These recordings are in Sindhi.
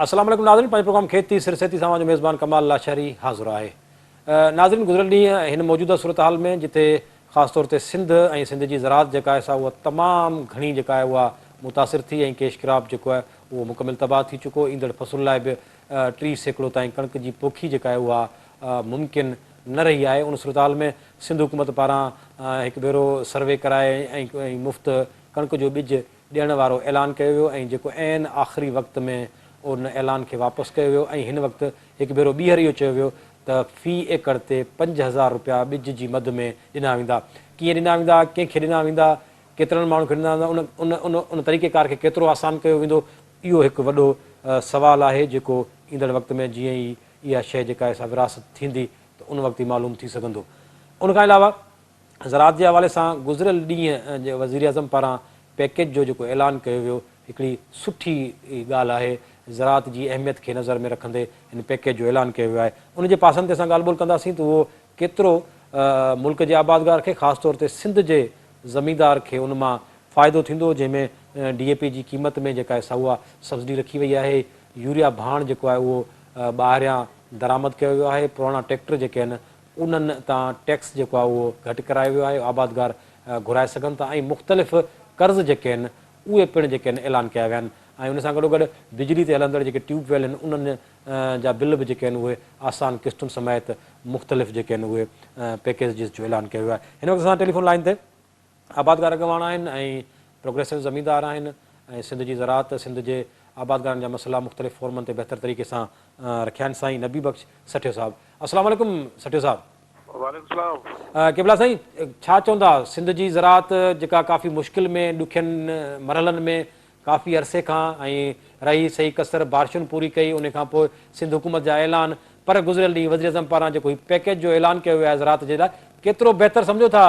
السلام عليڪم ناظرين پنهنجي پروگرام کيتي سر سيتي سان اوهان جو ميزبان ڪمال لاشاري حاضر آهي ناظرين گذريل ڏينهن هن موجوده صورتحال ۾ جتي خاص طور تي سنڌ ۽ سنڌ جي زراعت جيڪا آهي سا اها تمام گهڻي جيڪا آهي اها متاثر ٿي ۽ ڪيش ڪراپ جيڪو آهي اهو مڪمل تباهه ٿي چڪو ايندڙ فصل لاء به 30% تائين ڪڻڪ جي پوکي جيڪا آهي اها ممڪن نه رهي آهي ان صورتحال ۾ سنڌ حڪومت پاران هڪ ڀيرو سروي ڪرائي ۽ مفت ڪڻڪ جو ٻج ڏيڻ وارو اعلان ڪيو ويو ۽ جيڪو عين آخري وقت ۾ ان اعلان کي واپس ڪيو ويو ۽ هن وقت هڪ ڀيرو ٻيهر اهو چيو ويو ته في ايڪڙ تي 5000 رپيا ٻج جي مد ۾ ڏنا ويندا. ڪيئن ڏنا ويندا، ڪنهن کي ڏنا ويندا، ڪيترن ماڻهن کي ڏنا ويندا، ان ان ان ان طريقي ڪار کي ڪيترو آسان ڪيو ويندو، اهو هڪ وڏو سوال آهي جيڪو ايندڙ وقت ۾ جيئن ئي اها شيء جيڪا آهي سا ورهاست ٿيندي ته ان وقت ئي معلوم ٿي سگهندو. ان کان علاوه زراعت جي حوالي سان گذريل ڏينهن وزيراعظم پاران پيڪيج جو جيڪو اعلان ڪيو ويو هڪڙي سٺي ڳالهه آهي، زراعت جي اهميت کي نظر ۾ رکندي هن پيڪيج جو اعلان ڪيو ويو آهي ان جي پاسن تي اسان ڳالهه ٻولهه ڪنداسين ته اهو ڪيترو ملڪ جي آبادگار کي خاص طور تي سنڌ جي زميندار کي ان مان فائدو ٿيندو جنهن ۾ ڊي اي پي جي قيمت ۾ جيڪا آهي سا اها سبسڊي رکي وئي آهي يوريا ڀاڻ جيڪو آهي اهو ٻاهريان درآمد ڪيو ويو آهي پراڻا ٽريڪٽر جيڪي آهن انهن تان ٽيڪس جيڪو آهي اهو گهٽ ڪرايو ويو آهي، آبادگار گهرائي سگهن ٿا ۽ مختلف قرض جيڪي آهن اهي پڻ جيڪي آهن اعلان ڪيا ويا آهن ۽ ان سان گڏوگڏ بجلي تي هلندڙ جيڪي ٽيوب ويل آهن انهن جا بل به جيڪي آهن اهي آسان قسطن سميت مختلف جيڪي آهن اهي پيڪيجز جو اعلان ڪيو ويو آهي. هن وقت اسان ٽيليفون لائين تي آبادگار اڳواڻ آهن ۽ پروگريسو زميندار آهن ۽ سنڌ جي زراعت سنڌ جي آبادگارن جا مسئلا مختلف فورمن تي بهتر طريقي سان رکيا آهن سائين نبي بخش سٺيو صاحب السلام عليڪم سٺيو صاحب. وعليڪم السلام. قبلا سائين ڇا چوندا سنڌ جي زراعت جيڪا ڪافي مشڪل ۾ ڏکين مرحلن ۾ ڪافي عرصي کان ۽ رهي سهي ڪسر بارشن پوري ڪئي انهي کان پوء سنڌ حڪومت جا اعلان پر گذريل ڏينهن وزيراعظم پاران جيڪو هي پيڪيج جو اعلان ڪيو ويو آهي زراعت جي لاء ڪيترو بهتر سمجهو ٿا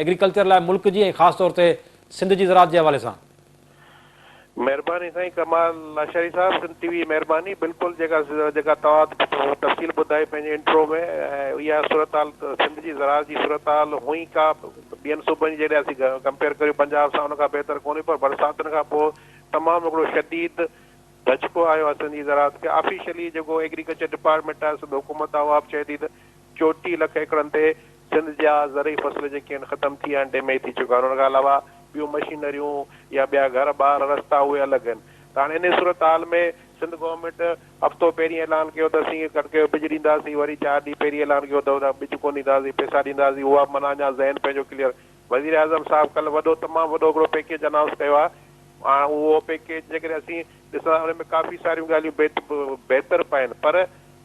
ايگريڪلچر لاء ملڪ جي ۽ خاص طور تي سنڌ جي زراعت جي حوالي سان. مهرباني سائين ڪمال لاشاري صاحب سنڌ ٽي وي جي مهرباني بلڪل جيڪا جيڪا توهان تفصيل ٻڌائي پنهنجي انٽرو ۾ ۽ اها صورتحال سنڌ جي زراعت جي صورتحال هونئن ڪا ٻين صوبن جي جيڪڏهن اسين ڪمپيئر ڪريون پنجاب سان ان کان بهتر ڪونهي پر برساتن کان پوء تمام هڪڙو شديد ڌچڪو آيو آهي سنڌ جي زراعت کي آفيشلي جيڪو ايگريڪلچر ڊپارٽمينٽ آهي سنڌ حڪومت آهي اها به چئي ٿي ته 34 لک ايڪڙن تي سنڌ جا زرعي فصل جيڪي آهن ختم ٿي ويا آهن ڊيميج ٿي چڪا آهن ان کان علاوه ٻيون مشينريون يا ٻيا گهر ٻار رستا اهي الڳ آهن ته هاڻي انهي صورتحال ۾ سنڌ گورنمينٽ هفتو پهرين اعلان ڪيو ته اسين ڪڻڪ جو ٻج ڏينداسين وري چار ڏينهن پهرين اعلان ڪيو ته ٻج ڪونه ڏينداسين پئسا ڏينداسين اها معنيٰ اڃا ذهن پنهنجو ڪليئر وزيراعظم صاحب ڪلهه وڏو تمام وڏو هڪڙو پيڪيج انائونس ڪيو آهي هاڻ اهو پيڪيج جيڪڏهن اسين ڏسندا ان ۾ ڪافي ساريون ڳالهيون بهتر به آهن پر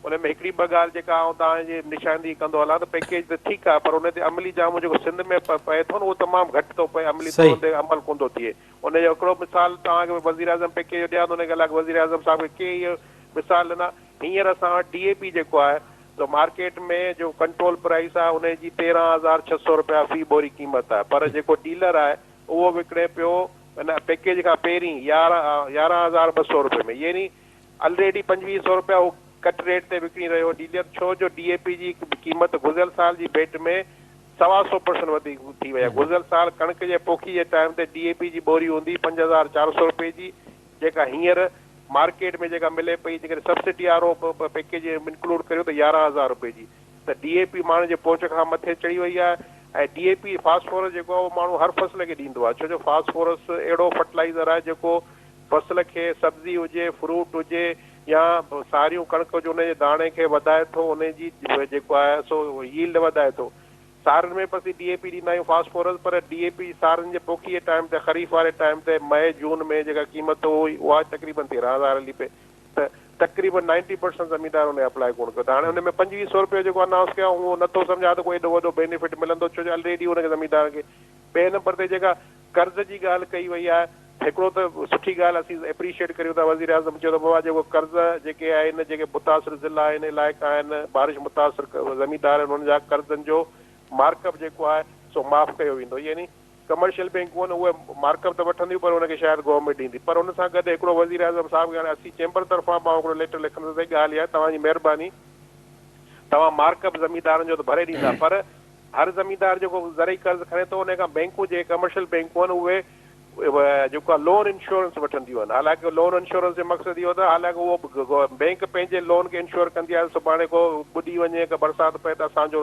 ان ۾ هڪڙي ٻه ڳالهه جيڪا آئون توهان جي نشاندهي ڪندو هلان ته پيڪيج ته ٺيڪ آهي پر ان تي عملي جامو جيڪو سنڌ ۾ پئي ٿو نه اهو تمام گهٽ ٿو پئي عملي طور ان تي عمل ڪونه ٿو ٿئي ان جو هڪڙو مثال توهان کي وزيراعظم پيڪيج جو ڏيان ته ان کي الائي وزيراعظم صاحب کي ڪيئن اهو مثال ڏنا هينئر اسان وٽ ڊي اي پي جيڪو آهي سو مارڪيٽ ۾ جو ڪنٽرول پرائس آهي ان جي 13,600 رپيا في ٻوري قيمت آهي پر جيڪو ڊيلر آهي اهو وڪڻي پيو ان پيڪيج کان پهرين 11,200 رپئي ۾ يعني الريڊي 25 سو رپيا هو ڪٽ ريٽ تي وڪڻي رهيو هو ڊيلر ڇو جو ڊي اي پي جي قيمت گذريل سال جي ڀيٽ ۾ سوا سو پرسنٽ وڌيڪ ٿي وئي آهي گذريل سال ڪڻڪ جي پوکي جي ٽائيم تي ڊي اي پي جي ٻوري هوندي 5400 رپئي جي جيڪا هينئر مارڪيٽ ۾ جيڪا ملي پئي جيڪڏهن سبسڊي وارو پيڪيج انڪلوڊ ڪريو ته 11,000 رپئي جي ته ڊي اي پي ماڻهن جي پهچ کان مٿي چڙهي وئي آهي ۽ ڊي اي پي فاسفورس جيڪو آهي اهو ماڻهو هر فصل کي ڏيندو آهي ڇو جو فاسفورس اهڙو فرٽلائيزر آهي جيڪو فصل کي سبزي هجي، فروٽ هجي يا ساريون ڪڻڪ هجي ان جي داڻي کي وڌائي ٿو ان جي جيڪو آهي سو ييلڊ وڌائي ٿو. سارين ۾ به اسين ڊي اي پي ڏيندا آهيون فاسفورس پر ڊي اي پي سارين جي پوکي جي ٽائيم تي خريف واري ٽائيم تي مئي جون ۾ جيڪا قيمت هئي اها تقريبن 13,000 هلي پئي ته تقريبن نائنٽي پرسنٽ زميندار ان اپلاء ڪونه ڪيو ته هاڻي ان ۾ 25 سو روپيو جيڪو انائونس ڪيو اهو نٿو سمجهان ته ڪو ايڏو وڏو بينيفٽ ملندو ڇو جو الريڊي ان کي زميندار کي ٻئي نمبر تي جيڪا قرض جي ڳالهه ڪئي وئي آهي، هڪڙو ته سٺي ڳالهه اسين ايپريشيئيٽ ڪريون ٿا وزيراعظم چيو ته بابا جيڪو قرض جيڪي آهن جيڪي متاثر ضلعا آهن علائقا آهن بارش متاثر زميندار آهن انهن جا قرضن جو مارڪ اپ جيڪو آهي سو معاف ڪيو ويندو يعني ڪمرشل بينڪون آهن اهي مارڪ اپ ته وٺنديون پر ان کي شايد گورنمينٽ ڏيندي پر ان سان گڏ هڪڙو وزيراعظم صاحب کي هاڻي اسين چيمبر طرفان به آئون هڪڙو ليٽر لکندس ته ڳالهه اها آهي توهان جي مهرباني توهان مارڪ اپ زميندارن جو ته ڀري ڏيندا پر هر زميندار جيڪو زرعي قرض کڻي ٿو ان کان بينڪون جيڪي ڪمرشل بينڪون آهن اهي جيڪو آهي لون انشورنس وٺنديون آهن حالانڪه لون انشورنس جو مقصد اهو ته حالانڪه اهو بينڪ پنهنجي لون کي انشور ڪندي آهي سڀاڻي ڪو ٻڏي وڃي ڪا برسات پئي ته اسان جو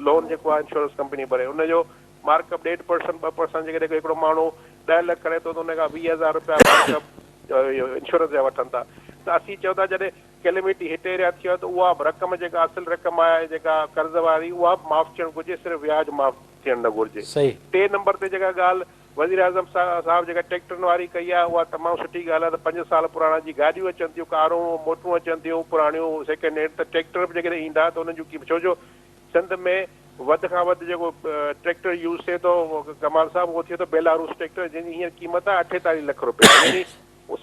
لون جيڪو آهي انشورنس ڪمپني ڀري ان جو مارڪ اپ ڏيڍ پرسنٽ 2% جيڪڏهن هڪڙو ماڻهو 10 لک کڻي ٿو ته ان کان 20,000 رپيا مارڪ اپ انشورنس جا وٺن ٿا ته اسين چئون ٿا جڏهن ڪيليمٽي هٽ ايريا ٿيو آهي ته اها به رقم جيڪا اصل رقم آهي جيڪا قرض واري اها به معاف ٿيڻ گهرجي صرف وياج معاف ٿيڻ نه گهرجي. ٽي نمبر تي جيڪا ڳالهه وزيراعظم صاحب جيڪا ٽريڪٽرن واري ڪئي آهي اها تمام سٺي ڳالهه آهي ته پنج سال پراڻا جي گاڏيون اچن ٿيون ڪارون موٽرون اچن ٿيون پراڻيون سيڪنڊ هينڊ ته ٽريڪٽر به جيڪڏهن ايندا ته انهن جون قيمتون ڇو جو سنڌ ۾ وڌ کان وڌ جيڪو ٽريڪٽر يوز ٿئي ٿو ڪمال صاحب اهو ٿئي ٿو بيلاروس ٽريڪٽر جنهن جي هينئر قيمت آهي 48 لک روپيا يعني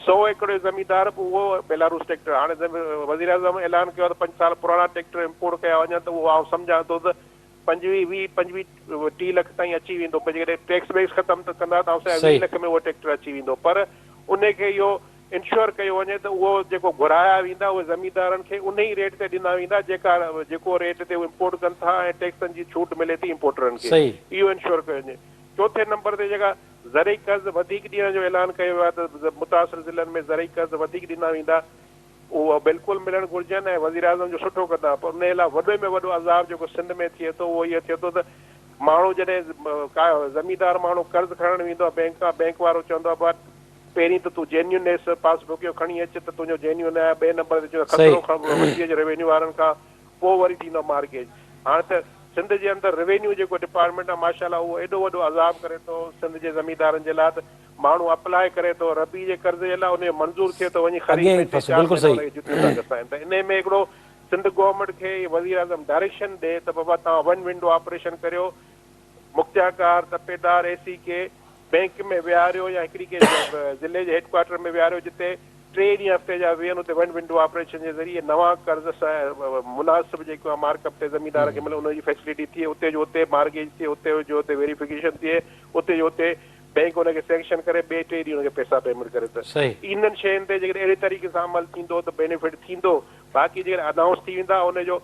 سو ايڪڙ جو زميندار به اهو بيلاروس ٽريڪٽر هاڻي وزيراعظم اعلان ڪيو آهي ته پنج سال پراڻا ٽريڪٽر امپورٽ ڪيا وڃن ته اهو آئون سمجهان ٿو ته پنجويهه، ويهه، 25، 30 لک تائين اچي ويندو پر جيڪڏهن ٽيڪس بيڪس ختم ته ڪندا ته آئون سمجهان 20 لک ۾ اهو ٽريڪٽر اچي ويندو پر انهي کي اهو انشوئر ڪيو وڃي ته اهو جيڪو گهرايا ويندا اهي زميندارن کي انهي ريٽ تي ڏنا ويندا جيڪا جيڪو ريٽ تي هو امپورٽ ڪن ٿا ۽ ٽيڪسن جي ڇوٽ ملي ٿي امپورٽرن کي اهو انشوئر ڪيو وڃي. چوٿين نمبر تي جيڪا زرعي قرض وڌيڪ ڏيڻ جو اعلان ڪيو ويو آهي ته متاثر ضلعن ۾ زرعي قرض وڌيڪ ڏنا ويندا اهي بلڪل ملڻ گهرجن ۽ وزيراعظم جو سٺو قدم آهي پر انهي لاء وڏي ۾ وڏو عذاب جيڪو سنڌ ۾ ٿئي ٿو اهو اهو ٿئي ٿو ته ماڻهو جڏهن ڪا زميندار ماڻهو قرض کڻڻ ويندو آهي بينڪ کان بينڪ وارو چوندو آهي بابا پهرين ته تون جينيونيس پاس بڪ جو کڻي اچ ته تنهنجو جينيون آهي ٻئي نمبر تي چوندو خسرو کڻ وٺي اچ روينيو وارن کان پوء وري ٿيندو مارگيج هاڻ ته سنڌ جي اندر روينيو جيڪو ڊپارٽمينٽ آهي ماشاء الله اهو ايڏو وڏو عذاب ڪري ٿو سنڌ جي زميندارن جي لاء ته ماڻهو اپلاء ڪري ٿو ربيع جي قرض جي لاء ان جو منظور ٿئي ٿو وڃي خريف ۾ ٽي چار مهينا ان کي جتيون ٿا گسائن ته انهي ۾ هڪڙو سنڌ گورنمينٽ کي وزيراعظم ڊائريڪشن ڏي ته بابا توهان ون ونڊو آپريشن ڪريو مختيارڪار تپيدار اي سي کي بينڪ ۾ ويهاريو يا هڪڙي ڪنهن ضلعي جي هيڊ ڪوارٽر ۾ ويهاريو جتي ٽي ڏينهن هفتي جا ويهن اتي ون ونڊو آپريشن جي ذريعي نوان قرض مناسب جيڪو آهي مارڪ اپ تي زميندار کي ملن ان جي فيسلٽي ٿئي اتي جو اتي مارگيج ٿئي اتي جو اتي ويريفڪيشن ٿئي اتي جو اتي بينڪ ان کي سينڪشن ڪري ٻئي ٽئين ڏينهن ان کي پئسا پيمينٽ ڪري ته انهن شين تي جيڪڏهن اهڙي طريقي سان عمل ٿيندو ته بينيفٽ ٿيندو باقي جيڪڏهن انائونس ٿي ويندا ان جو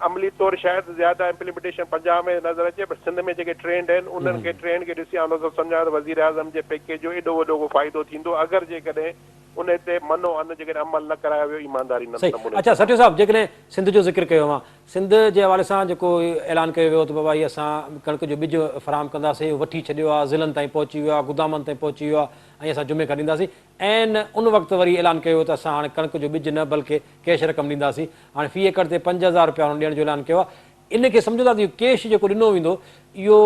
عملي طور شايد زياده امپليمينٽيشن پنجاب ۾ نظر اچي پر سنڌ ۾ جيڪي ٽرينڊ آهن انهن کي ٽرينڊ کي ڏسي آئون نٿو سمجهان ته وزيراعظم جي پيڪيج جو ايڏو وڏو ڪو فائدو ٿيندو اگر جيڪڏهن ان تي من و عن جيڪڏهن عمل نه ڪرايو ويو ايمانداري نموني اڇا سان. سٺيو صاحب جيڪڏهن سنڌ جو ذڪر ڪيو اوهان سنڌ جي حوالي سان جيڪو اعلان ڪيو ويو ته بابا هي اسان ڪڻڪ جو ٻج فراهم ڪنداسين اهو وٺي ڇڏيو آهي ضلعن تائين پهچي ويو آهي گدامن تائين پهچي ويو آهي ۽ اسان جمعي کان ڏينداسين عين ان وقت وري اعلان ڪيو ويو ته اسان هاڻي ڪڻڪ جو ٻج نه بلڪه ڪيش رقم ڏينداسين هاڻي في ايڪڙ تي 5000 رپيا هنن ڏيڻ جو اعلان ڪيو آهي ان کي سمجهو ٿا ته اهو ڪيش جيڪو ڏنو ويندو اهو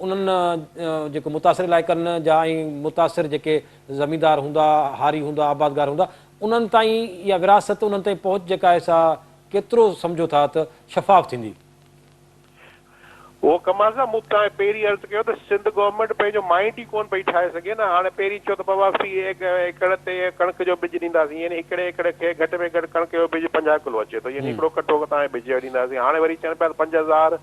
انهن جيڪو متاثر علائقن جا ۽ متاثر جيڪي زميندار هوندا، هاري هوندا، آبادگار هوندا انهن تائين اها ورهاست انهن تائين پهچ جيڪا آهي سا ڪيترو سمجهو ٿا ته شفاف ٿيندي؟ اهو ڪمال صاحب مون توهان کي پهرين عرض ڪيو ته سنڌ گورنمينٽ پنهنجو مائنڊ ئي ڪونه پئي ٺاهي سگهي نه هاڻي پهرين چيو ته بابا في ايڪڙ تي ڪڻڪ جو ٻج ڏينداسين يعني هڪڙي ايڪڙ کي گهٽ ۾ گهٽ ڪڻڪ جو ٻج 50 ڪلو اچي ٿو يعني هڪڙو ڪٽو توهان کي ٻج جو ڏينداسين هاڻي وري چون پيا ته 5000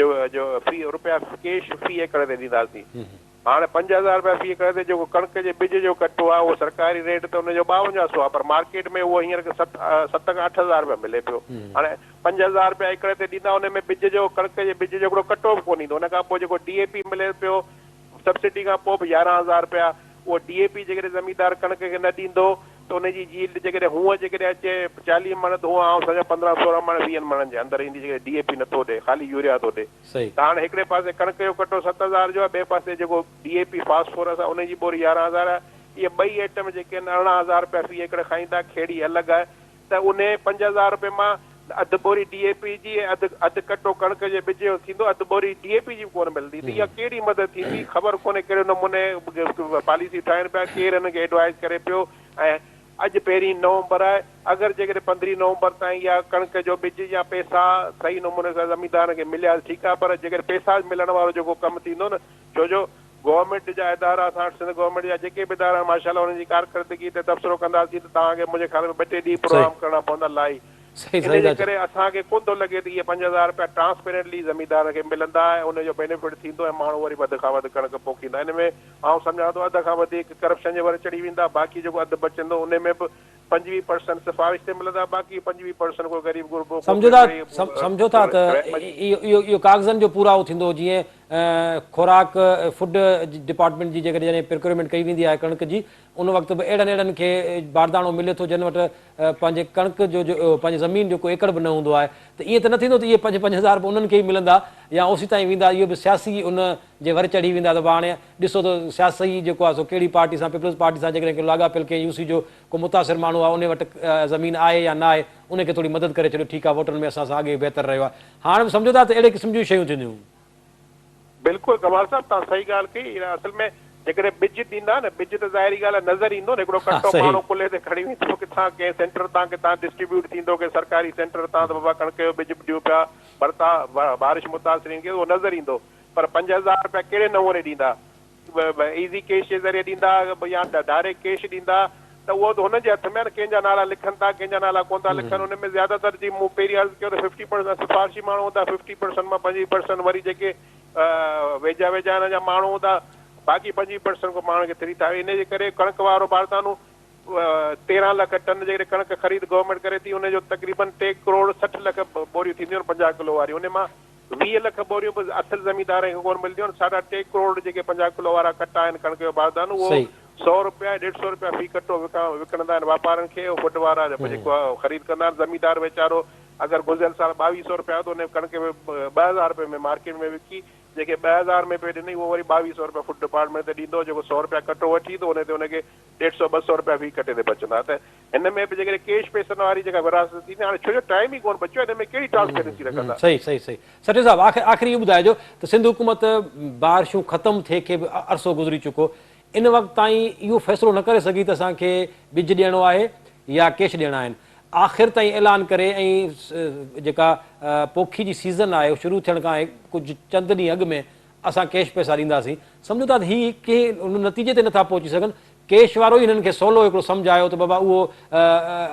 جو جو في روپيا ڪيش في ايڪڙ تي ڏينداسين هاڻي 5000 رپيا في ايڪڙ تي جيڪو ڪڻڪ جي ٻج جو ڪٽو آهي اهو سرڪاري ريٽ ته ان جو 52 سو آهي پر مارڪيٽ ۾ اهو هينئر ست کان 8000 رپيا ملي پيو. هاڻي 5000 رپيا ايڪڙ تي ڏيندا ان ۾ ٻج جو ڪڻڪ جي ٻج جو هڪڙو ڪٽو به ڪونه ايندو. ان کان پوء جيڪو ڊي اي پي ملي پيو سبسڊي کان پوء به 11000 رپيا اهو ڊي اي پي جيڪڏهن زميندار ڪڻڪ کي نه ڏيندو ته ان جي ييلڊ جيڪڏهن هونء جيڪڏهن اچي 40 مڻ ته هونء آئون سمجهان 15 16 مڻ 20 مڻن جي اندر ايندي جيڪڏهن ڊي اي پي نٿو ڏي خالي يوريا ٿو ڏي. ته هاڻي هڪڙي پاسي ڪڻڪ جو ڪٽو 7000 جو آهي ٻئي پاسي جيڪو ڊي اي پي فاسفورس آهي ان جي ٻوري 11000 آهي اهي ٻئي ائٽم جيڪي آهن 18000 رپيا في ايڪڙ کائين ٿا کيڙي الڳ آهي ته انهي 5000 رپئي مان اڌ ٻوري ڊي اي پي جي ۽ اڌ اڌ ڪٽو ڪڻڪ جي ٻج جو ٿيندو اڌ ٻوري ڊي اي پي جي به ڪونه ملندي ته اها ڪهڙي مدد ٿيندي خبر ڪونهي ڪهڙي نموني پاليسي ٺاهين پيا ڪير هنن کي ايڊوائز ڪري پيو ۽ اڄ پهرين نومبر آهي، اگر جيڪڏهن پندرهين نومبر تائين اها ڪڻڪ جو ٻج يا پئسا صحيح نموني سان زميندارن کي مليا ته ٺيڪ آهي پر جيڪڏهن پئسا ملڻ وارو جيڪو ڪم ٿيندو نه ڇو جو گورنمينٽ جا ادارا اسان وٽ سنڌ گورنمينٽ جا جيڪي به ادارا آهن ماشاء الله انهن جي ڪارڪردگي تي تبصرو ڪنداسين ته توهان کي منهنجي خيال ۾ ٻه ٽي ڏينهن پروگرام ڪرڻا پوندا لائي ان جي ڪري اسان کي ڪونه ٿو لڳي ته اهي 5000 رپيا ٽرانسپيرنٽلي زميندارن کي ملندا ۽ ان جو بينيفٽ ٿيندو ۽ ماڻهو وري وڌ کان وڌ ڪڻڪ پوکيندا ان ۾ آئون سمجهان ٿو اڌ کان وڌيڪ ڪرپشن جي ور چڙهي ويندا، باقي جيڪو اڌ بچندو انهي ۾ به 25 پرسنٽ سفارش تي ملندا باقي 25 پرسنٽ ڪو غريب غربو ڪو سمجهو ٿا سمجهو ٿا ته اهو اهو ڪاغذن جو پورائو ٿيندو جيئن خوراڪ فوڊ ڊپارٽمينٽ جي جيڪڏهن جڏهن پرڪيورمينٽ ڪئي ويندي آهي ڪڻڪ جي ان وقت به اهڙن اهڙن کي بارداڻو ملي ٿو جن وٽ پنهنجي ڪڻڪ جو پنهنجي زمين جو ڪو ايڪڙ به نه هوندو آهي ته ائين ته نه ٿيندو ته اهي پنج پنج هزار به انهن کي ئي ملندا يا اوسيتائين ويندا اهو به سياسي ان جي ور چڙهي ويندا ته هاڻي ڏسو ته سياسي جيڪو آهي سو ڪهڙي پارٽي سان پيپلز پارٽي سان جيڪڏهن ڪو لاڳاپيل ڪنهن يو سي جو ڪو متاثر ماڻهو آهي ان وٽ زمين آهي يا نه آهي ان کي ٿوري مدد ڪري ڇڏيو ٺيڪ آهي ووٽن ۾ اسان سان اڳي بهتر رهيو آهي هاڻ به سمجهو ٿا ته اهڙي قسم جون شيون ٿينديون. بلڪل ڪمال صاحب توهان صحيح ڳالهه ڪئي اصل ۾ جيڪڏهن ٻج ڏيندا نه ٻج ته ظاهري ڳالهه آهي نظر ايندو نه هڪڙو ڪٽو ماڻهو ڪلهي تي کڻي ويندو ڪٿان ڪنهن سينٽر تان ڪٿان ڊسٽريبيوٽ ٿيندو ڪنهن سرڪاري سينٽر تان ته بابا ڪڻڪ جو ٻج به ڏيون پيا برتا بارش متاثرين کي اهو نظر ايندو پر 5000 رپيا ڪهڙي نموني ڏيندا ايزي ڪيش جي ذريعي ڏيندا يا ڊائريڪٽ ڪيش ڏيندا ته اهو ته هنن جي هٿ ۾ آهي نه ڪنهن جا نالا لکن ٿا ڪنهن جا نالا ڪونه ٿا لکن ان ۾ زياده تر جي مون پهرين عرض ڪيو ته ففٽي پرسنٽ سفارشي ماڻهو هوندا ففٽي پرسنٽ مان 25 پرسنٽ وري جيڪي ويجها ويجها هن جا ماڻهو هوندا باقي 25 پرسنٽ ڪو ماڻهن کي ٿري ٿا ان جي ڪري ڪڻڪ وارو باردانو 13 لک ٽن جيڪڏهن ڪڻڪ خريد گورنمينٽ ڪري ٿي ان جو تقريبن 3 ڪروڙ 60 لک ٻوريون ٿينديون آهن 50 ڪلو واريون ان مان 20 لک ٻوريون به اصل زميندارن کي ڪونه ملنديون آهن، ساڍا ٽي ڪروڙ جيڪي 50 ڪلو وارا ڪٽا آهن ڪڻڪ جو باردانو اهو سئو رپيا ۽ ڏيڍ سئو رپيا في ڪٽو وڪڻندا آهن واپارين کي، اهو فوڊ وارا جيڪو خريد ڪندا آهن، زميندار ويچارو اگر گذريل سال ٻاويهه سئو رپيا هو ته ان ڪڻڪ 2000 رپئي ۾ مارڪيٽ ۾ وڪي، جيڪي 2000 ۾ پئي ڏني اهو وري ٻاويهه سئو رپيا فوڊ ڊپارٽمينٽ تي ڏيندو، جيڪو سئو رپيا ڪٽو وٺي ته ان تي ان کي ڏيڍ سئو ٻه سئو رپيا في ڪٽي تي بچندا ته هن ۾ به جيڪڏهن ڪيش پئسن واري جيڪا ورهاست ٿيندي هاڻي ڇو جو ٽائيم ئي ڪونه بچيو آهي هن ۾ ڪهڙي ٽرانسپيرنسي رکندا. صحيح صحيح صحيح سٺي صاحب آخر آخر اهو ٻڌائجو ته سنڌ حڪومت بارشون ختم ٿئي کي به عرصو گذري چڪو ان وقت تائين اهو فيصلو نه ڪري سگهي ته اسان کي ٻج ڏيڻو آهي يا ڪيش ڏيڻا آهن آخر تائين اعلان ڪري ۽ جيڪا پوکي جي سيزن آهي شروع ٿيڻ کان ڪجهه چند ڏينهن اڳ ۾ اسان ڪيش پئسا ڏينداسين سمجهو ٿا ته هي ڪنهن ان نتيجي تي نٿا پهچي سگهن ڪيش وارو ئي هنن کي سولو هڪڙو سمجهه آيو ته بابا اهو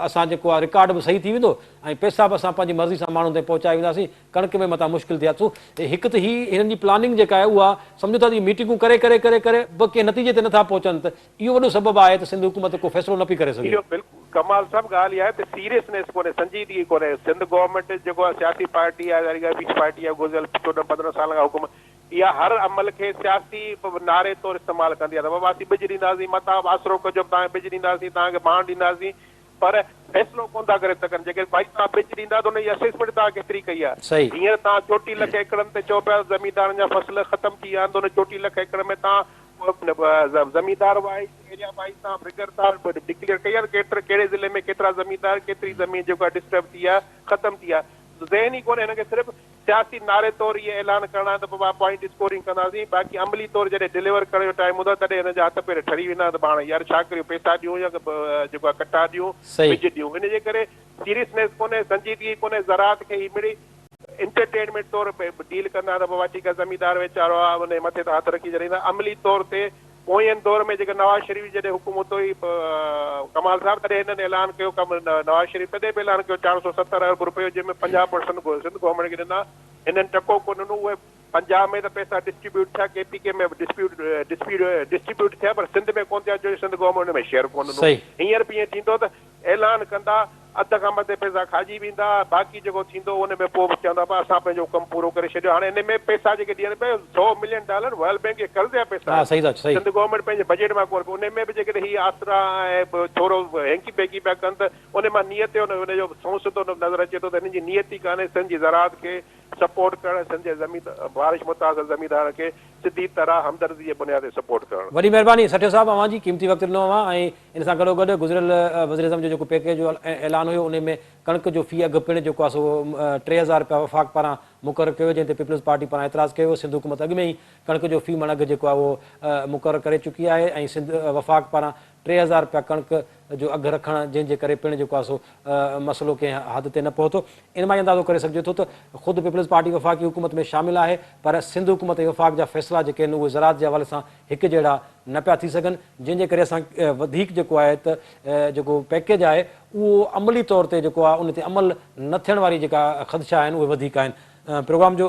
اسان جيڪو آهي رڪارڊ به صحيح ٿي ويندو ۽ پئسا به اسان پنهنجي مرضي سان ماڻهن تائين پهچائي وينداسين ڪڻڪ ۾ متان مشڪل ٿئي سو هڪ ته هي هنن جي پلاننگ جيڪا آهي اها سمجهو ٿا ته اهي ميٽنگون ڪري ڪري ڪري ڪري به ڪنهن نتيجي تي نٿا پهچن ته اهو وڏو سبب آهي ته سنڌ حڪومت ڪو فيصلو نه پئي ڪري سگهي. اهو بلڪل ڪمال صاحب ڳالهه اها آهي ته سيريسنيس ڪونهي سنجيدگي ڪونهي سنڌ گورنمينٽ جيڪو آهي سياسي پارٽي آهي ظاهري ڳالهه پيپلز پارٽي آهي گذريل 14 15 سالن کان حڪومت اها هر عمل کي سياسي نعري طور استعمال ڪندي آهي ته بابا اسين ٻج ڏينداسين متان آسرو ڪجو توهان کي ٻج ڏينداسين توهان کي ڀاڻ ڏينداسين پر فيصلو ڪونه ٿا ڪري سگهن جيڪڏهن ڀائي توهان ٻج ڏيندا ته ان جي اسيسمينٽ توهان ڪيتري ڪئي آهي هينئر توهان 34 لک ايڪڙن تي چئو پيا ته زميندارن جا فصل ختم ٿي ويا آهن ته ان 34 لک ايڪڙ ۾ توهان زميندار وائيز ايريا وائيز توهان فگر توهان ڊڪليئر ڪئي آهي ته ڪيتري ڪهڙي ضلعي ۾ ڪيترا زميندار ڪيتري زمين جيڪو آهي ڊسٽرب ٿي آهي ختم ٿي آهي ذهن ئي ڪونهي هن کي صرف سياسي نعري طور اهي اعلان ڪرڻا آهن ته بابا پوائنٽ اسڪورنگ ڪنداسين باقي عملي طور جڏهن ڊليور ڪرڻ جو ٽائيم هوندو آهي تڏهن هنن جا هٿ پير ٺري ويندا آهن ته پاڻ يار ڇا ڪريون پئسا ڏيون يا جيڪو آهي ڪٽا ڏيون ٻج ڏيون ان جي ڪري سيريسنيس ڪونهي سنجيدگي ڪونهي زراعت کي هي مڙئي انٽرٽينمينٽ طور ڊيل ڪندا ته بابا ٺيڪ آهي زميندار ويچارو آهي ان جي مٿي تان هٿ رکي ڇڏيندا عملي طور تي پوئين دور ۾ جيڪا نواز شريف جي جڏهن حڪومت هئي ڪمال صاحب تڏهن هنن اعلان ڪيو نواز شريف تڏهن به اعلان ڪيو 470 ارب روپيو جنهن ۾ 50 پرسنٽ سنڌ گورنمينٽ کي ڏنا هنن ٽڪو ڪونه ڏنو اهي پنجاب ۾ ته پئسا ڊسٽريبيوٽ ٿيا ڪي پي ڪي ۾ به ڊسٽريبيوٽ ٿيا پر سنڌ ۾ ڪونه ٿيا ڇو جو سنڌ گورنمينٽ ان ۾ شيئر ڪونه ڏنو هينئر به ائين ٿيندو ته اعلان ڪندا، اڌ کان مٿي پئسا کاڄي ويندا، باقي جيڪو ٿيندو ان ۾ پوء به چوندا ڀا اسان پنهنجو ڪم پورو ڪري ڇڏيو، هاڻي ان ۾ پئسا جيڪي ڏين پيا سئو ملين ڊالر ورلڊ بينڪ جي قرض جا پئسا آهن، سنڌ گورنمينٽ پنهنجي بجيٽ مان ڪونه ان ۾ به جيڪڏهن هي آسرا ۽ ٿورو هينڪي پينڪي پيا ڪن ته ان مان نيت ان جو سنئون سڌو نظر اچي ٿو ته هنن جي نيت ئي ڪانهي سنڌ جي زراعت کي سپورٽ ڪرڻ سنڌ جي زمين بارش متاثر زميندارن کي سڌي طرح همدردي جي بنياد تي سپورٽ ڪرڻ. وڏي مهرباني سٺيو صاحب اوهان جي قيمتي وقت ڏنو اوهان ۽ ان سان گڏو گڏ گذريل وزيراعظم جو جيڪو پيڪيج جو اعلان هيو انهي ۾ ڪڻڪ جو في اگهه پڻ جيڪو آهي سو 3000 رپيا وفاق پاران مقرر ڪيو ويو جنهن تي پيپلز پارٽي پاران اعتراض ڪيو ويو سنڌ حڪومت اڳ ۾ ئي ڪڻڪ جو في مڻ اگهه جيڪو آهي اهو مقرر ڪري چڪي آهي ۽ سنڌ وفاق پاران 3000 رپيا ڪڻڪ جو اگهه رکڻ جنهن جي ڪري پڻ جيڪو آهي سو مسئلو ڪنهن حد تي نه پهتو. ان مان ئي اندازو ڪري سگهجي ٿو ته خود پيپلز پارٽي وفاقي حڪومت ۾ شامل آهي پر سنڌ حڪومت ۽ وفاق جا فيصلا جيڪي آهن اهي زراعت جي حوالي سان هڪ جهڙا نه پيا ٿي سگهن جنهن جي ڪري اسان وڌيڪ جيڪو آهي ته جيڪو پيڪيج آهي اهو عملي طور تي جيڪو آهي ان تي عمل نه ٿيڻ واري جيڪا خدشا آهن اهي وڌيڪ آهن. پروگرام جو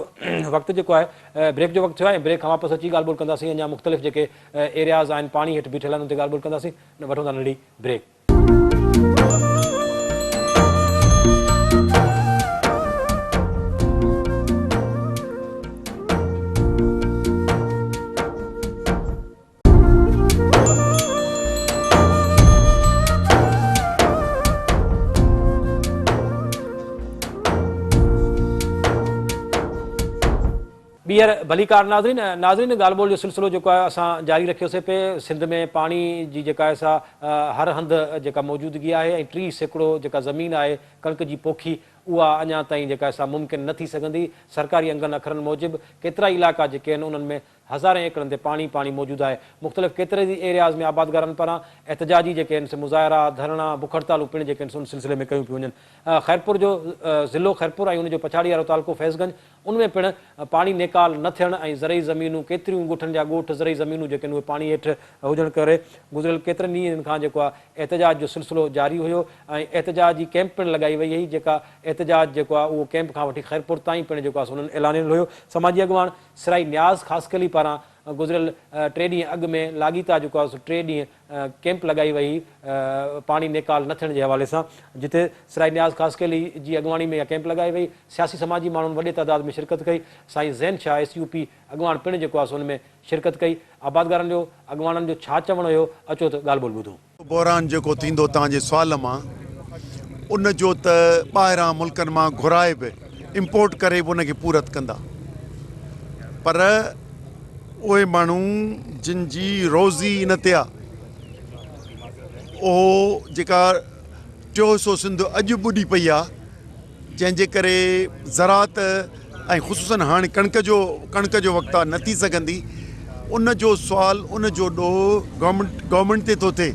وقت جيڪو آهي بريڪ جو وقت ٿيو آهي ۽ بريڪ کان واپس اچي ڳالهه ٻولهه ڪنداسين اڃا مختلف جيڪي ايرياز آهن پاڻي هيٺ بيٺل آهن ان تي ڳالهه ٻولهه ڪنداسين وٺون ٿا ننڍڙي بريڪ. ٻيهر ڀليڪار ناظرين ناظرين ڳالهه ٻولهه جو سلسلو جيڪو آهي اسان جاري رکيوسي پئي سنڌ ۾ پاڻي جي جيڪا آهي سا هر هنڌ جيڪا موجودگي آهي ۽ 30% جيڪا زمين آهي ڪڻڪ جي پوکي اها اڃا تائين جيڪا آهي سا ممڪن نه ٿي سگهندي سرڪاري انگن اکرن موجب ڪيترائي علائقا جيڪي آهن انهن ۾ هزارين ايڪڙن تي پاڻي پاڻي موجود آهي مختلف ڪيترن ئي ايرياز ۾ آبادگارن پاران احتجاجي جيڪي آهن سي مظاهرا ڌرڻا بک هڙتالون پڻ جيڪي آهن سي ان سلسلي ۾ ڪيون پيون وڃن خيرپور جو ضلعو خيرپور ۽ ان جو پڇاڙي وارو تعلقو فيض گنج ان ۾ پڻ پاڻي نيڪال نه ٿيڻ ۽ زرعي زمينون ڪيتريون ئي ڳوٺن جا ڳوٺ زرعي زمينون جيڪي آهن اهي پاڻي هيٺ هجڻ ڪري گذريل ڪيترن ڏينهن کان جيڪو آهي احتجاج جو سلسلو جاري هيو ۽ احتجاجي ڪئمپ پڻ لڳائي وئي هئي جيڪا احتجاج جيڪو آهي اهو ڪئمپ کان وٺي خيرپور تائين پڻ جيڪو آهي سو انهن اعلانيل هيو سماجي اڳواڻ سرائي نياز خاصخيلي پاران گذريل ٽي ڏينهن اڳ ۾ لاڳيتا جيڪو آهي سو ٽي ڏينهن ڪئمپ لڳائي وئي هئي پاڻي نيڪال نه ٿيڻ جي حوالي سان جتي سرائي نياز خاصخيلي جي اڳواڻي ۾ اها ڪئمپ لڳائي وئي سياسي سماجي ماڻهن وڏي تعداد ۾ شرڪت ڪئي سائين Zain Shah S U P اڳواڻ پڻ جيڪو آهي سو ان ۾ شرڪت ڪئي آبادگارن جو اڳواڻن جو ڇا چوڻ هيو اچو ته ڳالهه ٻولهه ٻڌون. بحران جيڪو ٿيندو توهان جي سوال مان ان جو ته ٻاهران ملڪن مان گهرائي به امپورٽ ڪري به ان کي پورت ڪندا پر اهي ماڻهو جن جي روزي ان تي آ اهو جيڪا ٽيون حصو سنڌ اڄ ٻڏي پئي آ جنهن جي ڪري زراعت ۽ خصوصن هاڻي ڪڻڪ جو ڪڻڪ جو وقت آهي نه ٿي سگهندي ان جو سوال ان جو ڏوهه گورنمينٽ گورنمينٽ تي ٿو ٿئي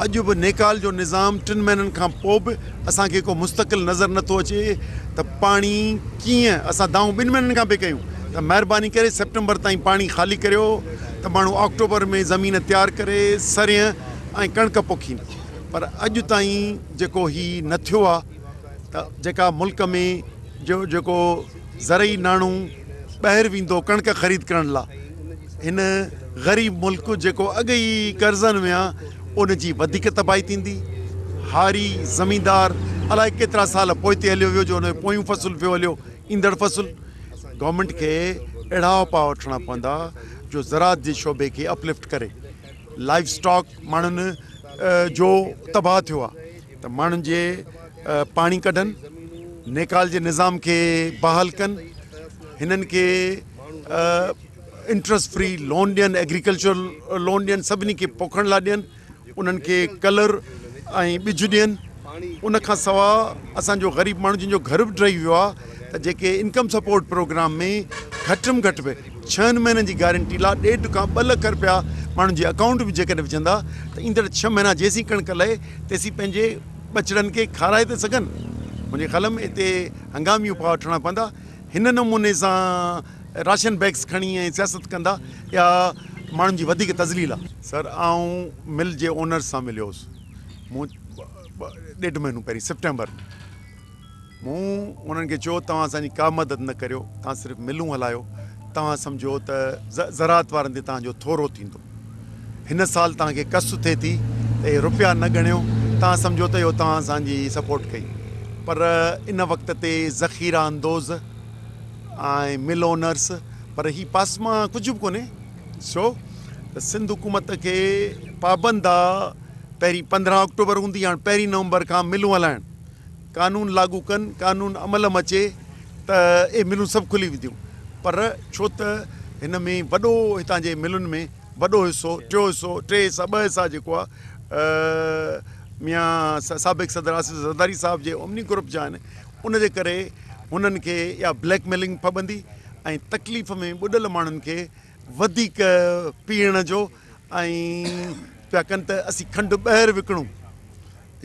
اڄ به نيڪال جو نظام ٽن مهينن کان پوء به اسان کي ڪو مستقل نظر نٿو اچي ته پاڻي ڪيئن اسان دانهون ٻن مهينن کان پئي ڪيون ته مهرباني ڪري سيپٽمبر تائين پاڻي خالي ڪريو ته ماڻهو آڪٽوبر ۾ زمين تيار ڪري سرينهن ۽ ڪڻڪ پوکين پر اڄ تائين جيڪو هي نه ٿيو آ ته جيڪا ملڪ ۾ جو جيڪو زرعي ناڻو ٻاهر ويندو ڪڻڪ خريد ڪرڻ لا هن غريب ملڪ جيڪو اڳ ئي قرضن ۾ آ ان جي وڌيڪ تباهي ٿيندي هاري زميندار الائي ڪيترا سال پوئتي هليو ويو جو ان جو پويون فصل پيو هليو ايندڙ فصل گورنمينٽ کي اهڙا اپاء وٺڻا پوندا جو زراعت جي شعبي کي اپلفٽ ڪري لائيو اسٽاڪ ماڻهن جو تباهه ٿيو آهي ته ماڻهن جي پاڻي ڪڍن نيڪال جي نظام کي بحال ڪن هنن کي انٽرسٽ فري لون ڏين ايگريڪلچر لون ڏين سڀني کي پوکڻ لاء ڏين انهن کي ڪلر ۽ ٻج ڏين ان کان سوا اسان جو غريب ماڻهو جن جو گهر به ڊهي ويو آهي ته جيڪي انڪم سپورٽ پروگرام ۾ گهٽ م گهٽ به ڇهن مهينن جي گارنٽي لا ڏيڍ کان ٻه لک رپيا ماڻهن جي اڪائونٽ ۾ جيڪڏهن وجهندا ته ايندڙ ڇهه مهينا جيسين ڪڻڪ لهي تيسين پنهنجي ٻچڙن کي کارائي ته سگهن منهنجي خيال ۾ اتي هنگامي اپاء وٺڻا پوندا هن نموني سان راشن بيگس کڻي ۽ سياست ڪندا اها ماڻهن جي وڌيڪ تذليل آهي. سر آئون مل جي اونرز سان مليو هوس مون ڏيڍ مهينو پهرين سيپٽمبر ۾ مون انهن کي چيو توهان اسان جي ڪا مدد نه ڪريو توهان صرف ملون هلايو توهان سمجهو ته زراعت وارن تي توهان جو ٿورو ٿيندو هن سال توهان کي ڪس ٿئي ٿي ته اهي روپيا نه ڳڻيو توهان سمجهو ته اهو توهان اسان جي سپورٽ ڪئي پر ان وقت تي ذخيره اندوز ۽ مل اونرس پر هي پاسما ڪجهه به ڪونهي ڇو ته سنڌ حڪومت کي پابند آ پهرين 15 آڪٽوبر هوندي هاڻ پهرين نومبر کان ملون هلائڻ قانون لاڳو ڪن قانون عمل م اچي ته اهي ملون سڀ کلي وينديون پر ڇو ته هن ۾ وڏو هتان جي ملن ۾ وڏو حصو ٽيو حصو ٽي حصا ٻه حصا جيڪو آ ميان سابق صدر آصف زرداري صاحب جي اومني گروپ جا آهن ان جي ڪري هنن کي اها بليڪ ميلنگ ڦٻندي ۽ تڪليف ۾ ٻڏل ماڻهن کي وڌيڪ پيڙڻ جو ۽ پيا ڪن ته اسين کنڊ ٻاهر وڪڻون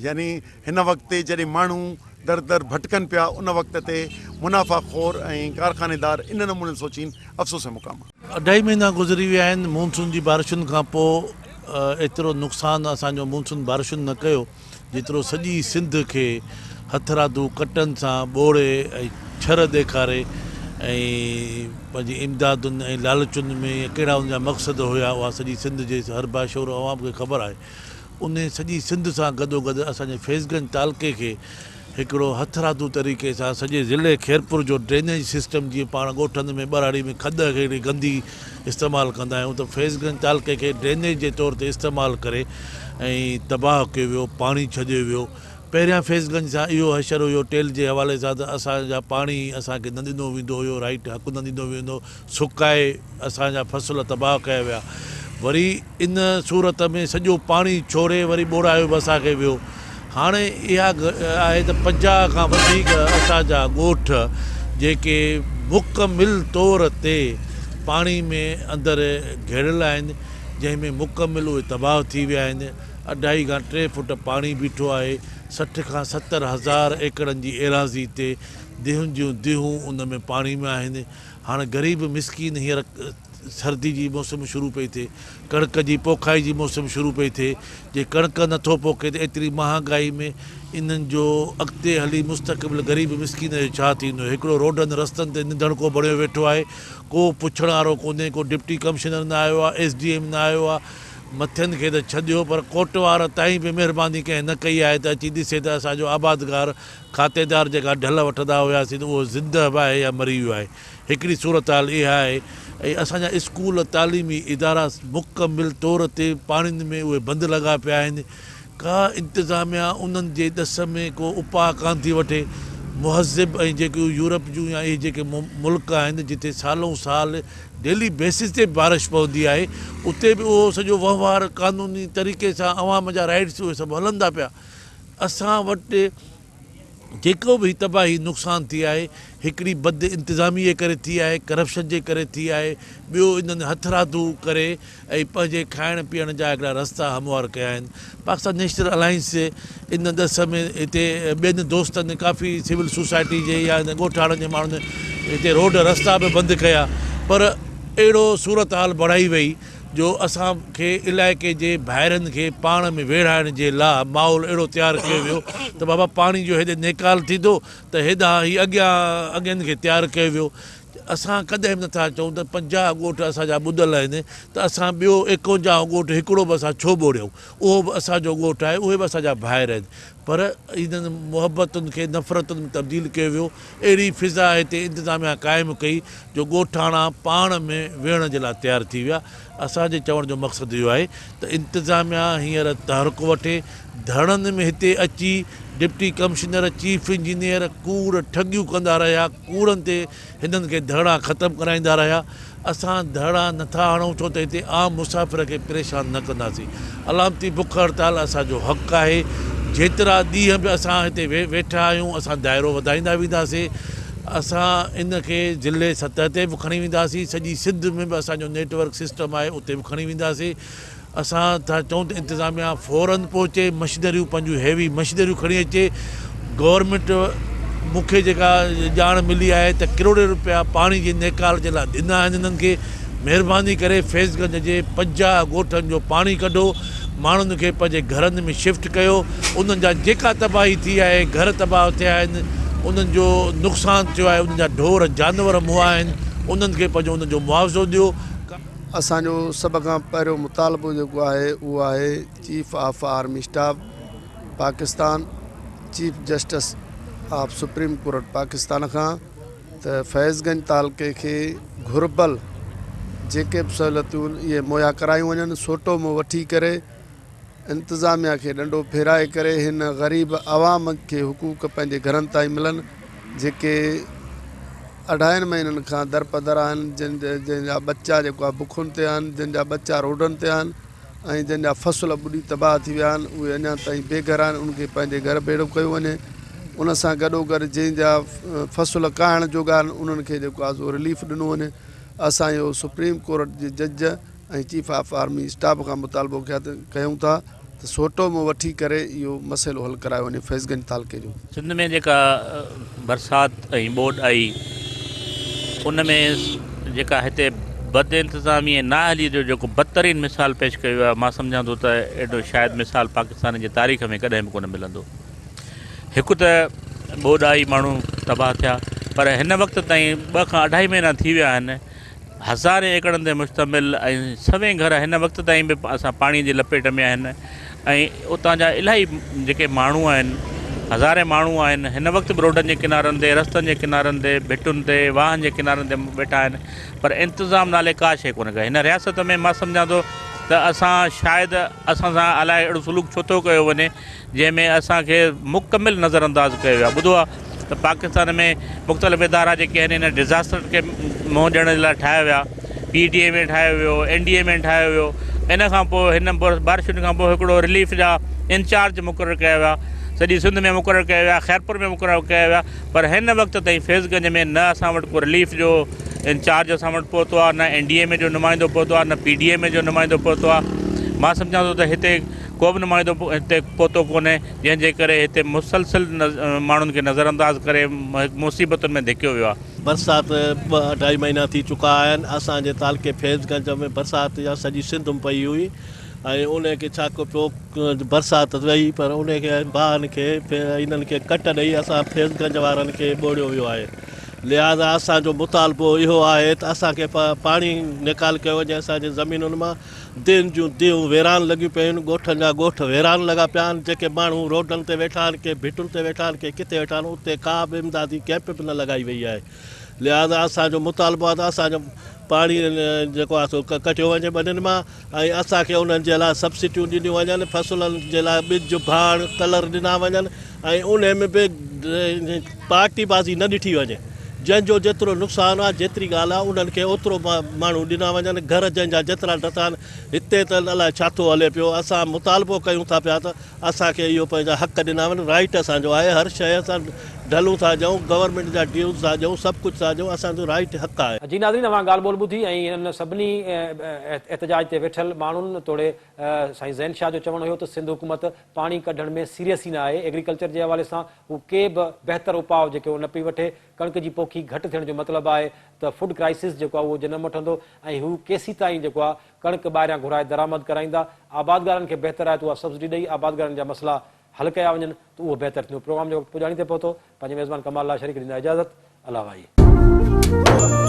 يعني هن وقت تي جڏهن ماڻهو در در ڀٽڪن پيا ان وقت تي منافع خور ۽ ڪارخانيدار ان نموني سوچين افسوس جو مقام آهي. اڍائي مهينا گذري ويا آهن مونسون جي بارشن کان پوء ايترو نقصان اسان جو مونسون بارشن نه ڪيو جيترو سڄي سنڌ کي هٿرادو ڪٽن سان ٻوڙي ۽ ڇر ڏيکاري ۽ پنهنجي امدادن ۽ لالچن ۾ يا ڪهڙا ان جا مقصد هيا اها سڄي سنڌ جي هر باشعور عوام کي خبر آهي انهي سڄي سنڌ سان گڏوگڏ اسان جي فيض گنج تعلقي کي هڪڙو هٿرادو طريقي سان سڄي ضلعي خيرپور جو ڊرينيج سسٽم جيئن پاڻ ڳوٺن ۾ ٻهراڙي ۾ کڏ هڪڙي گندي استعمال ڪندا آهيون ته فيض گنج تعلقي کي ڊرينيج جي طور تي استعمال ڪري ۽ تباهه ڪيو ويو پاڻي ڇڏيو ويو. پهريان فيض گنج سان اهو حشر هيو ٽيل جي حوالي سان ته اسان جا پاڻي اسان کي نه ڏنو ويندو هيو رائيٽ حق نه ڏنو ويندو سڪائي اسان جا فصل تباهه ڪيا ويا وري ان صورت ۾ سڄو پاڻي ڇوڙي وري ٻوڙايو به اسان کي ويو هاڻي اها آهي ته 50 کان وڌيڪ اسان جا ڳوٺ جيڪي مڪمل طور تي پاڻي ۾ اندر گهيريل آهن جنهن ۾ مڪمل اهي تباهه ٿي ويا آهن اڍائي کان ٽي فوٽ پاڻي بيٺو آهي 60 کان 70 هزار ايڪڙن جي ايراضي تي ديهن جون ديهون ان ۾ پاڻي ۾ آهن هاڻ غريب مسڪين هينئر سردي جي موسم شروع پئي ٿئي، ڪڻڪ جي پوکائي جي موسم شروع پئي ٿئي، جي ڪڻڪ نه ٿو پوکي ته ايتري مهانگائي ۾ انهن جو اڳتي هلي مستقبل غريب مسڪين جو ڇا ٿيندو، هڪڙو روڊن رستن تي نڌڻڪو بڻيو ويٺو آهي، ڪو پڇڻ وارو ڪونهي، ڪو ڊپٽي ڪمشنر نه آيو آهي، ايس ڊي ايم نه آيو آهي، مٿين کي ته ڇڏيو پر ڪوٽوار تائين به مهرباني ڪنهن نه ڪئي آهي ته اچي ڏسي ته اسان جو آبادگار کاتيدار جيڪا ڍل وٺندا هياسين ته اهو زندهه به آهي يا مري ويو آهي. هڪڙي صورتحال اها آهي ۽ اسان جا اسڪول، تعليمي ادارا مڪمل طور تي پاڻين ۾ اهي بند لڳا پيا آهن. ڪا انتظاميا انهن جي ڏس ۾ ڪو اپاء ڪانه ٿي وٺي. مهذب ۽ جيڪي يورپ جون يا اهي جيڪي ملڪ آهن جتي سالئون سال ڊيلي بيسز تي بارش پوندي آهي اتي به اهو سڄو وهنوار قانوني طريقي سان عوام جا رائيٽس اهي سڀ هلن ٿا پيا. اسان وٽ جيڪو به هي تباهي نقصان ٿي آهي هڪڙي بد انتظامي جي ڪري ٿي آهي، ڪرپشن جي ڪري ٿي آهي، ٻيو انهن هٿرادو ڪري ۽ پنهنجي کائڻ پيئڻ جا هڪڙا رستا هموار ڪيا آهن. پاڪستان نيشنل الائنس ان ڏس ۾ هتي ٻين دوستن ڪافي سول سوسائٽي جي يا ان ڳوٺاڻن جي ماڻهن هتي روڊ رستا به بند ڪيا پر اهڙو صورتحال بڻائي وئي جو اسان کي علائقي جي ڀائرن کي پاڻ ۾ ويڙهائڻ جي لا ماحول اهڙو تيار ڪيو ويو ته بابا پاڻي جو هيڏي نيڪال ٿيندو ته هيڏانهن هي اڳيان اڳين کي تيار ڪيو ويو. اسان ڪڏهن به نٿا چئون ته 50 ڳوٺ اسان جا ٻڏل آهن ته اسان ٻيو ايڪونجاهون ڳوٺ هڪڙو به اسان ڇو ٻوڙيون اهو به اسان جو ڳوٺ آهي اهي به اسان جا ڀائر آهن پر انهن محبتن کي نفرتن ۾ تبديل ڪيو ويو اهڙي فضا هتي انتظاميا قائم ڪئي جو ڳوٺاڻا پاڻ ۾ ويهڻ جي لاء تيار ٿي ويا. اسان جي چوڻ جو مقصد اهو آهي ته انتظاميا هينئر تحرڪ وٺي، ڌرڻن ۾ هتي اچي ڊپٽي ڪمشنر، چيف انجنيئر ڪوڙ ٺڳيون ڪندا رهيا، ڪوڙن تي هنن کي ڌرڻا ختم ڪرائيندا رهيا. اسان ڌرڻا نه ٿا هڻون ڇو ته هتي عام مسافر کي پريشان نه ڪنداسين. علامتي بک هڙتال اسان جو حق آهي. جيترا ڏينهن به اسان هتي ويٺا آهيون اسان دائرو وڌائيندا وينداسين. اسان ان کي ضلعي سطح تي به کڻي وينداسين. سڄي سنڌ ۾ به اسان جو نيٽ ورڪ سسٽم آهي اتي به کڻي وينداسين. اسان ٿا چئون ته انتظاميا فورن پهچي مشنريون پنهنجون هيوي مشنريون کڻي اچي گورنمينٽ مون کي جيڪا ڄاڻ ملي آهي ته ڪروڙين روپيا پاڻي جي نيڪال جي لاء ڏنا آهن انهن کي مهرباني ڪري فيض گنج جي 50 ڳوٺن جو پاڻي ڪڍو ماڻهن کي پنهنجي گهرن ۾ شفٽ ڪيو انهن جا جيڪا تباهي ٿي آهي گهر تباهه ٿيا آهن انهن جو نقصان ٿيو آهي انهن جا ڍور جانور مئا آهن انهن کي پنهنجو انهن جو معاوضو ڏيو. اسان جو سڀ کان پهريون مطالبو جيڪو آهي اهو آهي chief of army staff Pakistan, chief justice of supreme court Pakistan کان ته فيض گنج تعلقي کي گهربل جيڪي به سهولتون اهي مهيا ڪرايون وڃن، سوٽو مون وٺي ڪري انتظاميا کي ڏنڊو ڦيرائي ڪري هن غريب عوام کي حقوق پنهنجي گهرن تائين ملن جيڪي اڍائين مهينن کان درپدر آهن جن جن جا ٻچا جيڪو آهي بکن تي آهن جن جا ٻچا روڊن تي آهن ۽ جن جا فصل ٻڏي تباهه ٿي ويا آهن اهي اڃا تائين بي گهر آهن انهن کي پنهنجي گهر ڀيڙو ڪيو وڃي ان سان گڏو گڏ جن جا فصل ڪاهڻ جوڳا آهن انهن کي جيڪو آهي سو رليف ڏنو وڃي اسان اهو سپريم ڪورٽ جي جج ۽ چيف آف آرمي اسٽاف کان مطالبو ڪيون ٿا ته سوٽو مون وٺي ڪري اهو مسئلو حل ڪرايو وڃي فيض گنج تعلقي جو. سنڌ ۾ جيڪا برسات ۽ ٻوڏ آئي ان ۾ جيڪا هتي بد انتظامي ۽ نااهلي جو جيڪو بدترين مثال پيش ڪيو ويو آهي مان سمجهان ٿو ته اهڙو شايد مثال پاڪستان جي تاريخ ۾ ڪڏهن به ڪونه ملندو. هڪ ته ٻوڏ آئي ماڻهو تباهه ٿيا پر هن وقت تائين ٻه کان اڍائي مهينا ٿي ويا آهن هزارين ايڪڙن تي مشتمل ۽ سوين گهر هن وقت تائين به اسان پاڻي جي لپيٽ ۾ آهن ۽ اتان جا الاهي جيڪي ماڻهو آهن هزارين ماڻهو آهن هن وقت به روڊن جي ڪنارن تي رستن جي ڪنارن تي ڀٽن تي واهن جي ڪنارن تي ويٺا آهن پر انتظام نالي ڪا شيء ڪونه ڪا هن رياست ۾ مان سمجهان ٿو ته اسان شايد اسان سان الائي اهڙو سلوڪ ڇو ٿو ڪيو وڃي جنهن ۾ اسان کي مڪمل نظر انداز ڪيو ويو آهي ٻڌو آهي ته پاڪستان ۾ مختلف ادارا جيڪي آهن ان ڊزاسٽر کي منهن ڏيڻ جي لاء ٺاهيا ويا پي ڊي ايم اي ٺاهيو ويو اين ڊي ايم اي ٺاهيو ويو ان کان پوء هن بارشن کان پوء هڪڙو رليف جا انچارج مقرر ڪيا ويا سڄي سنڌ ۾ مقرر ڪيا ويا خيرپور ۾ مقرر ڪيا ويا پر هن وقت تائين فيض گنج ۾ نه اسان وٽ ڪو رليف جو انچارج اسان وٽ پهتو آهي نه اين ڊي ايم اي جو نمائندو پهتو آهي نه پي ڊي ايم اي جو نمائندو پهتو آهي مان سمجهان ٿو ته هتي ڪو به نمائندو هتي پهتو ڪونهي جنهن جي ڪري هتي مسلسل ماڻهن کي نظر انداز ڪري مصيبتن ۾ ڌڪيو ويو آهي. برسات ٻه اڍائي مهينا ٿي چڪا آهن اسان جي تعلقي فيض گنج ۾ برسات يا سڄي سنڌ م پئي هئي ۽ انهي کي ڇا ڪو پيو برسات وئي پر انهي کي باهن کي انهن کي ڪٽ ڏئي اسان فيض گنج وارن کي ٻوڙيو ويو آهي لهٰذا اسان جو مطالبو اهو آهي ته اسان کي پاڻي نيڪال ڪيو وڃي اسان جي زمينن مان ديهن جون ديهون ويران لڳيون پيون آهن، ڳوٺن جا ڳوٺ ويران لڳا پيا آهن، جيڪي ماڻهو روڊن تي ويٺا آهن، ڪي ڀٽن تي ويٺا آهن، ڪي ڪٿي ويٺا آهن، اتي ڪا به امدادي ڪئمپ به نه لڳائي وئي آهي، لهٰذا اسان جو مطالبو آهي ته اسان جو پاڻي جيڪو آهي سو ڪڍيو وڃي ٻنين مان ۽ اسان کي انهن جي لاء سبسڊيون ڏنيون وڃن، فصلن جي لاء ٻج، ڀاڻ، ڪلر ڏنا وڃن ۽ انهي ۾ به پارٽي بازي نه ڏٺي وڃي، جنهن جو جيترو نقصان آهي، جيتري ڳالهه آهي، انهن کي اوترو ماڻهو ڏنا وڃن، گهر جنهن جا جيترا ڊٿا آهن، هتي ته الائي ڇا ٿو هلي پيو، اسان مطالبو ڪيون ٿا پيا ته اسان کي اهو پنهنجا حق ڏنا وڃن، رائيٽ اسان جو آهي، هر شيء اسان ڍلون ٿا ڏيون، گورنمينٽ جا ڊيوز ٿا ڏيون، سڀ ڪجهه ٿا ڏيون، اسان جو رائيٽ حق آهي. جي ناظرين اوهان ڳالهه ٻولهه ٻڌي ۽ انهن سڀني احتجاج تي ويٺل ماڻهن توڙي سائين زين شاهه جو چوڻ هيو ته سنڌ حڪومت پاڻي ڪڍڻ ۾ سيريس ئي نه آهي، ايگريڪلچر جي حوالي سان هو ڪي به بهتر اپاء جيڪي هو نه پئي وٺي، ڪڻڪ جي پوکي گهٽ ٿيڻ جو مطلب آهي ته فوڊ ڪرائسس جيڪو آهي اهو جنم وٺندو ۽ هو ڪيسيتائين جيڪو آهي ڪڻڪ ٻاهريان گهرائي درآمد ڪرائيندا، آبادگارن کي بهتر آهي ته اها سبسڊي ڏئي آبادگارن جا مسئلا حل ڪيا وڃن ته اهو بهتر ٿيندو. پروگرام جو وقت پڄاڻي تي پهتو، پنهنجي ميزبان ڪمال لاشاري کي ڏيندا اجازت، الله واهي.